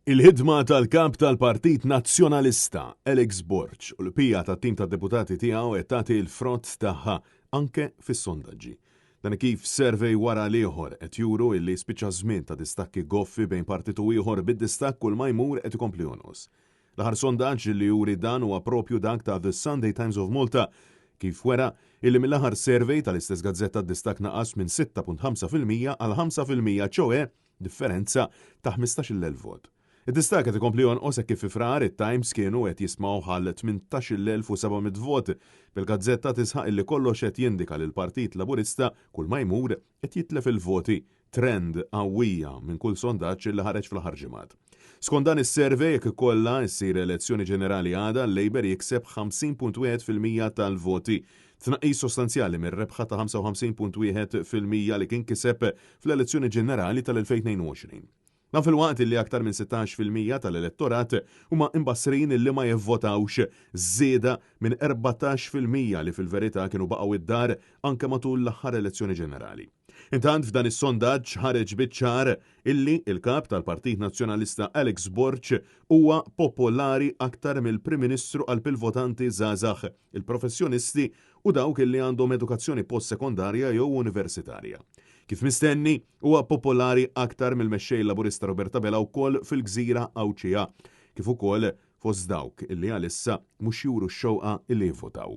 Il-ħidma tal-Kap tal-Partit Nazzjonalista, Alex Borg, u l-bqija tat-tim tad-deputati tiegħu qed tagħti l-frott tagħha anke fis-sondaġġi. Dan kif survey wara l-ieħor qed juru illi spiċċa ż-żmien ta' distakki goffi bejn partit u ieħor bid-distakk kull ma jmur qed ikompli jonqos. L-aħħar sondaġġ li juri dan huwa propju dak ta' The Sunday Times of Malta kif wera illi mill-aħħar survey tal-istess gazzetta d-distakk naqas minn 6.5% għal 5% ċoe differenza ta' 15,000 vot. Id-distakk qed ikompli jonqos hekk kif fi Frar it-Times kienu qed jistmaw għal 18,700 vot, bil-gazzetta tisħaq illi kollox qed jindika li l-Partit Laburista kull ma jmur qed jitlef il-voti, trend qawwija minn kull sondaġġ li ħareġ fl-aħħar ġimgħat. Skont dan is-survey jekk ikollha ssir elezzjoni ġenerali għada l-Labour jikseb 50.1% tal-voti, tnaqqis sostanzjali mir-rebħa ta' 55.1% li kien kiseb fl-elezzjoni ġenerali tal-2022. Dan filwaqt li aktar minn 16% tal-elettorat huma imbassrin li ma jivvotawx, żieda minn 14% li fil-verità kienu baqgħu id-dar anke matul l-aħħar elezzjoni ġenerali. Intant f'dan is-sondaġġ ħareġ biċ-ċar illi il-Kap tal-Partit Nazzjonalista Alex Borg huwa popolari aktar mill-Prim Ministru qalb il-votanti żgħażagħ, il-professjonisti u dawk illi għandhom edukazzjoni post-sekondarja jew universitarja. Kif mistenni, huwa popolari aktar mill-Mexxej Laburista Robert Abela wkoll fil-gżira Għawdxija, kif ukoll fost dawk illi għalissa mhux juru x-xewqa illi jivvotaw.